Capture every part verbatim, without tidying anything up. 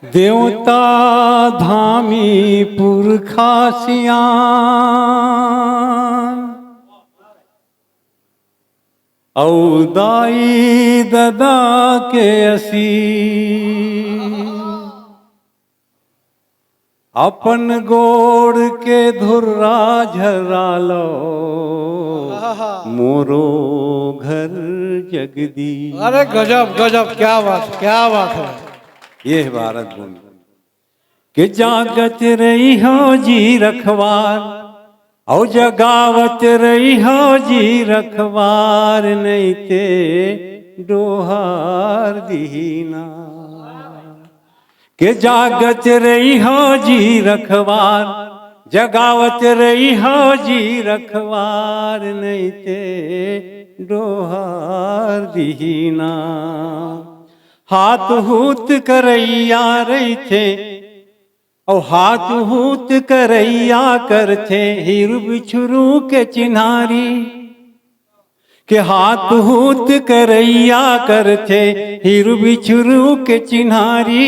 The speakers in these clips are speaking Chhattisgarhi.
देवता धामी पुरखा सियान, अउ दाई ददा के असी, अपन गोड़ के धुर्रा झर्रा लो, आहा। मोरो घर जगदीश। अरे गजब, गजब, क्या बात, क्या बात है। ये है भारत भूमि। के जागत रही हो जी रखवार, अउ जगावत रही हो जी रखवार, नइते डोहार दिही ना। के जागत रही हो जी रखवार, जगावत रही हो जी रखवार, नइते डोहार दिही ना। हात हूत करइया रहिथे, अउ हात हूत करइया करथे, हिरु बिछुरु के चिन्हारी। के हात हूत करइया करथे, हिरु बिछुरु के चिन्हारी।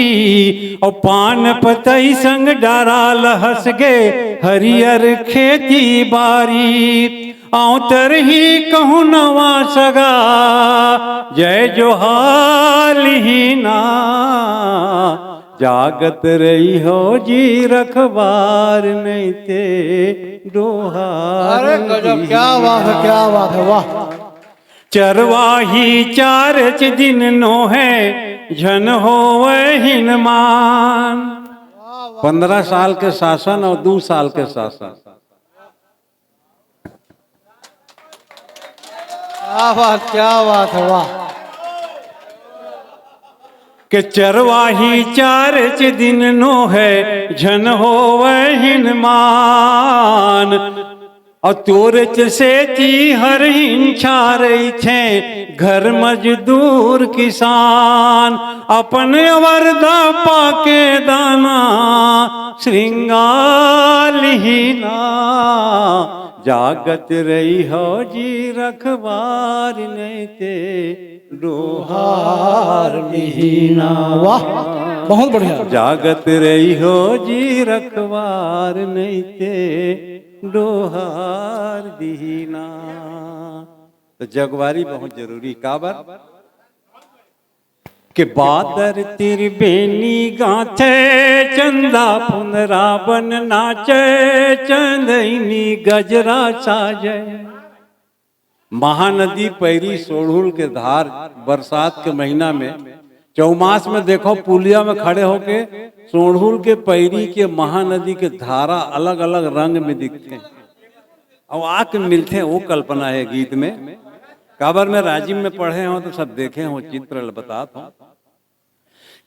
अउ पान पतई संग डारा लहस गे, हरियर खेती बारी। अउ तरही कहूँ नवा सगा, जय जोहार लिही ना। जागत रही हो जी रखवार, नइते डोहार अरे गजब, क्या बात है, क्या बात है, वाह। चरवाही चारच दिन नोहे, झन होवय हिनमान। पंद्रह साल के शासन अउ दू साल के शासन। क्या बात, क्या बात है, वाह। के चरवाही चारच दिन नोहे, झन होवय हिनमान। अउ तोरच सेती हर हिंछा रहिथे, घर मजदूर किसान। अपन अवरदा पाके दाना, श्रृंगार लिही ना। जागत रही हो जी रखवार, नइते डोहार दिही ना। वाह, बहुत बढ़िया। जागत रही हो जी रखवार, नइते डोहार दिही ना। तो जगवारी बहुत जरूरी, काबर के बादर त्रिबेनी गाथे, चंदा पुनरावन नाचे, चंदैनी गजरा साजे। महानदी पैरी सोढ़ुल के धार, बरसात के महीना में चौमास में देखो, पुलिया में खड़े होके सोढ़ुल के पैरी के महानदी के धारा अलग-अलग रंग में दिखथे। अउ आके मिलथे, वो कल्पना हे गीत में। काबर में राजिम में पढ़े हों तो सब देखे हों, चित्र ल बतात हों।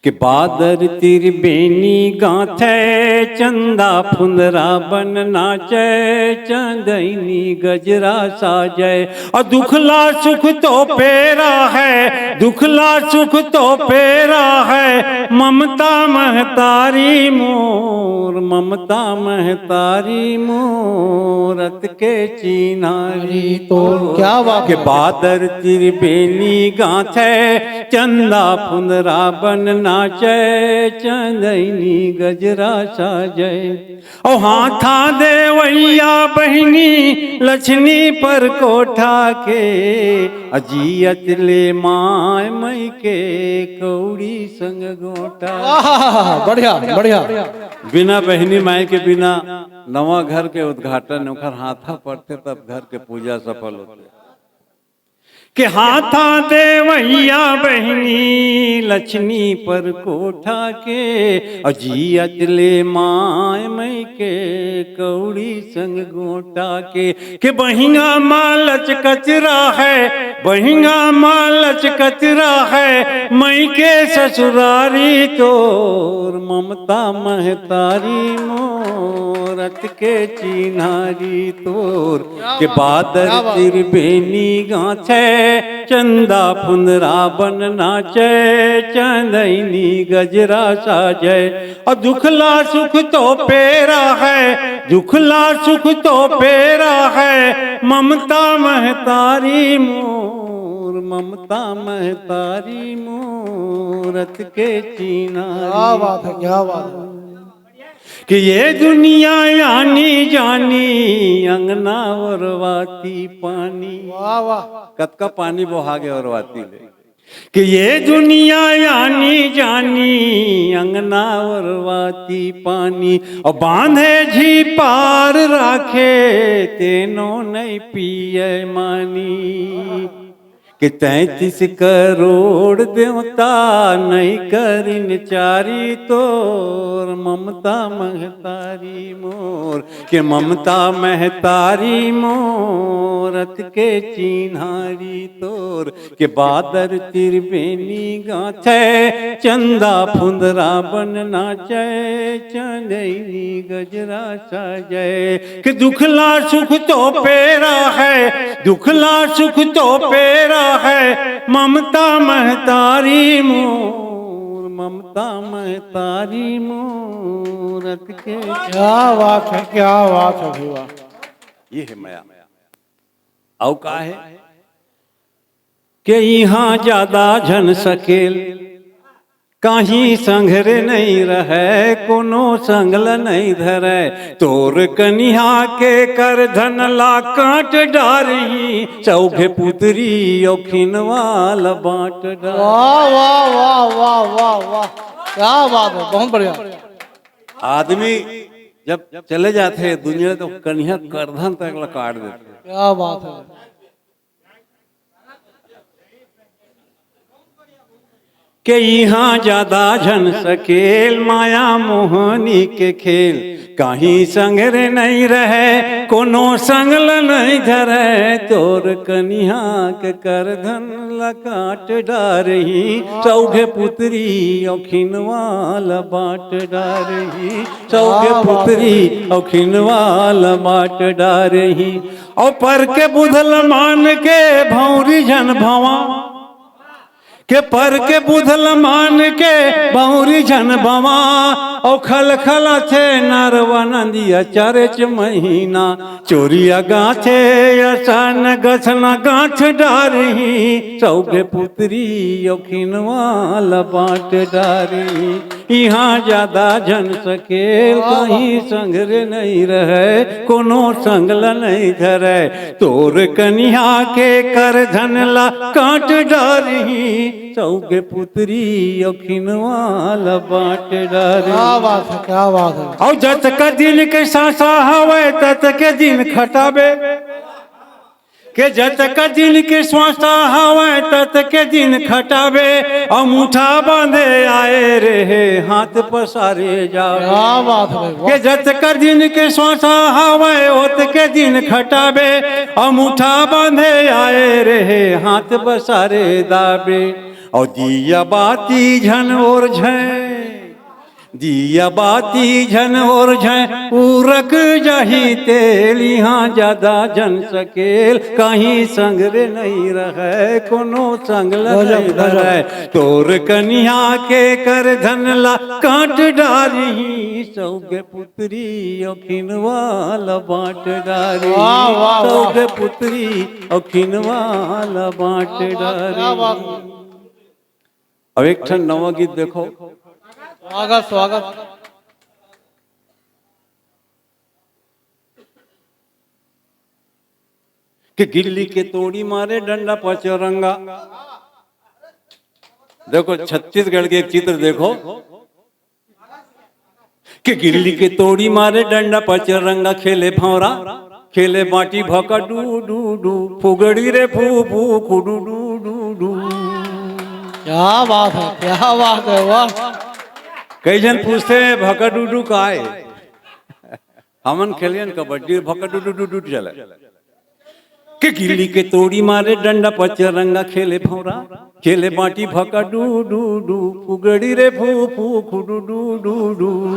के बादर त्रिबेनी गाथे, चंदा फुंदरा बन नाचे, चंदैनी गजरा साजे। अउ दुखला सुख तो पेरा हे, दुखला सुख तो पेरा हे, ममता महतारी मोर, ममता महतारी मोर, अतके चिन्हारी तोर। क्या बात के है। बादर त्रिबेनी गाथे, चंदा फुंदरा बन नाचे, चंदैनी गजरा साजे। अउ हाथा देवैया बहिनी लछनी पर कोठा के, अ जियत ले माय मइके कौड़ी संग गोठा। आहा, बढ़िया, बढ़िया। बिना बहिनी माय के बिना नवा घर के उद्घाटन, ओखर हाथा पड़थे तब घर के पूजा सफल होथे। के हाथा देवैया बहिनी लछनी पर कोठा के, अ जियत ले माय मइके कौड़ी संग गोठा के। के बहिंगा मा लचकचरा हे, बहिंगा मा लचकचरा हे, मइके ससुरारी तोर, ममता महतारी मोर, अतके चिन्हारी तोर। के बादर त्रिबेनी गाथे, चंदा फुंदरा बन नाचे, चंदैनी गजरा साजे। अउ दुखला सुख तो पेरा हे, दुखला सुख तो पेरा हे, ममता महतारी मोर, ममता महतारी मोर अतके चिन्हारी। क्या बात है, क्या बात है। कि ये दुनिया आनी जानी, अंगना ओरवाती पानी। वाह, वाह। कतका पानी बोहा गे ओरवाती ले। कि ये दुनिया आनी जानी, अंगना ओरवाती पानी, अउ बांधे झी पार राखे, तेनो नइ पिए मानी। कि तैंतीस करोड़ देवता नइ करिन चारी तोर, ममता महतारी मोर। कि ममता महतारी मोर अतके चिन्हारी तोर। कि बादर तिरबेनी गाथे, चंदा फुंदरा बन नाचे, चंदैनी गजरा साजे। कि दुख ला सुख तो पेरा है, दुख ला सुख तो पेरा है, ममता महतारी मोर, ममता महतारी मोर अतके। क्या बात है, क्या बात है भैया। ये है मया। अउ का है? के इहाँ जादा झन सकेल, काहीं संघरे नइ रहय, कोनो संग ल नइ धरय। तोर कनिहा के करधन ला काट डारही, सौघे पुतरी अउ खिनवा ल बांट डारही। वाह, वाह, वाह, वाह, वाह, वाह। क्या बात है, बहुत बढ़िया। आदमी जब चले जाथे दुनिया, तो कनिहा करधन तक ला काट देथे। क्या बात है। के इहाँ जादा झन सकेल, माया मोहनी के खेल। काहीं संघरे नइ रहय, कोनो संग ल नइ धरय, तोर कनिहा के करधन ल काट डारही, सौघे पुतरी अउ खिनवा ल बांट डारही, सौघे पुतरी अउ खिनवा ल बांट डारही। अउ पर के बुध ल मान के भौंरी झन भवा, के पर के बुध ल मान के भौंरी झन भवा, अउ खलखलाथे नरवा नंदिया चारेच महीना। चोरिया गाथे असन गछना गांठ डारही, सौघे पुतरी अउ खिनवा ल बांट डारही। इहाँ जादा झन सकेल, काहीं संघरे नइ रहय, कोनो संग ल नइ धरय। तोर कनिहा के करधन ल काट डारही, सौघे पुतरी अउ खिनवा ल बांट डारही। क्या बात है, क्या बात है। अउ जतका दिन के सांसा हवय, ततके दिन खटाबे। के जतका दिन के श्वासा हवय, ततके दिन खटाबे, अउ मुठा बांधे आए रेहे, हाथ पसारे जाबे। क्या बात है भाई, वाह। के जतका दिन के श्वासा हवय, ओतके दिन खटाबे, अउ मुठा बांधे आए रेहे, हाथ पसारे जाबे। अउ दिया बाती झन ओरझय, दिया बाती झन ओरझय, उरक जाही तेल। इहाँ जादा झन सकेल, काहीं संघरे नइ रहय, कोनो संग ल गजब, नइ गजब। धरय। तोर कनिहा के करधन ला काट डारही, सौघे पुतरी अउ खिनवा ल बांट डारही। वाह, वाह, वाह। सौघे पुतरी अउ खिनवा ल बांट डारही। क्या बात। अब एक ठन नवा गीत देखो। स्वागत, स्वागत। कि गिल्ली के तोड़ी मारे डंडा पचरंगा। देखो, छत्तीसगढ़ के एक चित्र देखो। कि गिल्ली के तोड़ी मारे डंडा पचरंगा, खेले भौंरा, खेले बांटी भका डू डू डू, फुगड़ी रे फू फू, खुडू डू डू डू। क्या बात है, क्या बात है, वाह। कई झन पूछथे, "भका डू डू का ए?" हमन खेलियन कबड्डी, भका डू डू डू डू चले। कि गिल्ली के तोड़ी मारे डंडा पचरंगा, खेले भौंरा, खेले बांटी भका डू डू डू, फुगड़ी रे फू फू, खुडू डू डू डू।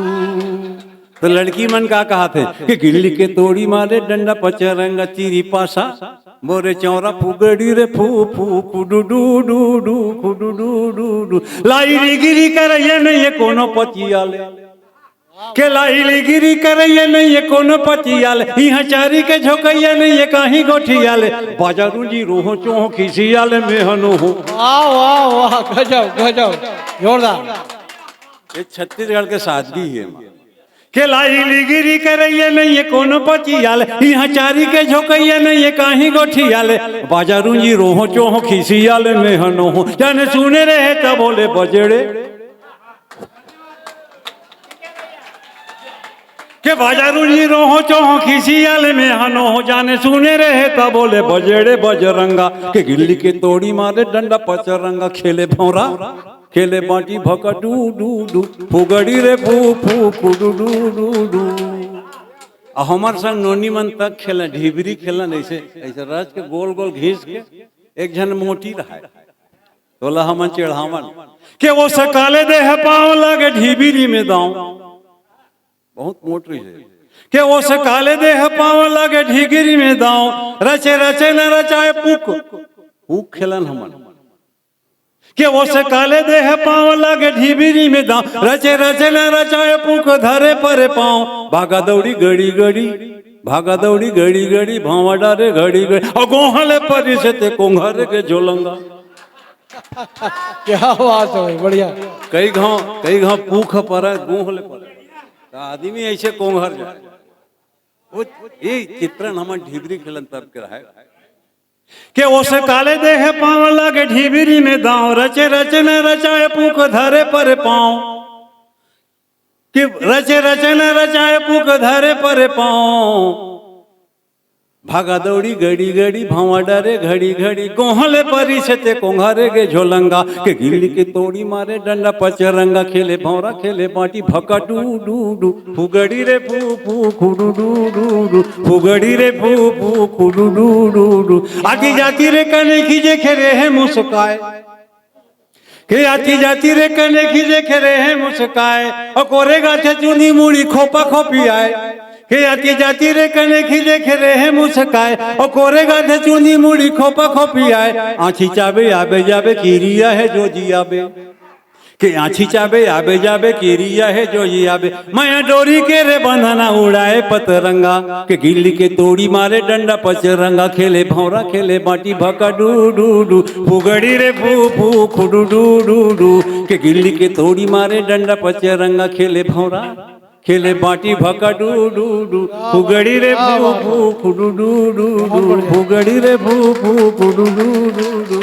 तो लड़की मन का कहाथे कि गिल्ली के तोड़ी मारे डंडा पचरंगा, चिरी पासा मोरे चौंरा, फुगड़ी रे फू फू, खुडू डू डू डू, खुडू डू डू डू। लाई री गिरी करैया नइ हे कोनो पचिया ले। के लाइलीगिरी करैया नहीं ये कोनो पतियाल, इहाँ चारी के झोंकैया नहीं ये काहीं गोठियाल। बाजारू जी रोहो चोहो खिसियाल में हनो हो। वाह, वाह, वाह, गजब, गजब, जोरदार। ये छत्तीसगढ़ के सादगी है। के लाइलीगिरी करैया नहीं ये कोनो पतियाल, इहाँ चारी के झोंकैया नहीं ये काहीं गोठियाल। बाजारू जी रोहो चोहो खिसियाल में हनो हो। जाने सुने रहे तब बोले बजड़े। के बाजारू जी रोहो चोहो खिसियाल में हनो हो। जाने सुने रहे तब बोले बजड़े बजरंगा। के गिल्ली के तोड़ी मारे डंडा पचरंगा। खेले भौरा खेले बाटी भका डू डू डू। फुगड़ी रे फू फू कुडू डू डू डू। आ हमर संग नोनी मन तक खेलन, ढिबरी खेलन, ऐसे ऐसे रच के गोल गोल घिस के। एक झन मोटी रहय, तोला हमन चढ़ावन। के वो सकाले देह पाँव लागे ढिबरी में दाँव। बहुत मोट रही है। के वो सकाले देह पाँव लागे ढिबरी में दाँव। रचे रचे न रचाए पुक, पुक खेलन हमन। के वो सकाले देह पाँव लागे ढिबरी में दाँव। रचे रचे न रचाए पुक धरे परे पाँव। भागा दौड़ी गड़ी गड़ी, भागा दौड़ी गड़ी गड़ी, भावा डारे घड़ी घड़ी। अउ गोहले परिस ते कोंघर के झोलंगा। क्या बात है भाई, बढ़िया। कई घाव, कई घाव पूख परा, गोहले परा। त आदमी ऐसे कोंघर जाए। वो, ये चित्रण हमन ढिबरी खेलन तब के रहय। के वो सकाले देह पाँव लागे ढिबरी में दाँव। रचे रचे न रचाए पुक धरे परे पाँव। कि रचे रचे न रचाए पुक धरे परे पाँव। भागा दौड़ी गड़ी गड़ी, भावा डारे घड़ी घड़ी। गोहले परिस ते कोंघरे गे झोलंगा। के गिल्ली के तोड़ी मारे डंडा पचरंगा। खेले भौरा खेले बाटी भका डू डू डू। फुगड़ी रे फू फू खुडू डू डू डू। फुगड़ी रे फू फू खुडू डू डू डू। आती जाती रे कने खीजे खेरे है मुस्काए। के आती जाती रे कने खीजे खेरे है मुस्काए। अउ कोरे गाथे चुनी मुड़ी खोपा खोपी आए। के आती जाती रे कने खीजे खेरे है मुस्काए। अउ कोरे गाथे चुनी मुड़ी खोपा खोपी आए। आँखी चाबे आबे जाबे किरिया है जो जी आबे। के आँखी चाबे आबे जाबे किरिया है जो जी आबे। मया डोरी के रे बंधना उड़ाए पतरंगा। के गिल्ली के तोड़ी मारे डंडा पचरंगा। खेले भौरा खेले बाटी भका डू डू डू। फुगड़ी रे फू फू खुडू डू डू डू। के गिल्ली के तोड़ी मारे डंडा पचरंगा। खेले भौरा खेले बाटी भका डू डू डू। फुगड़ी रे फू फू खुडू डू डू डू। फुगड़ी रे फू फू खुडू डू डू डू।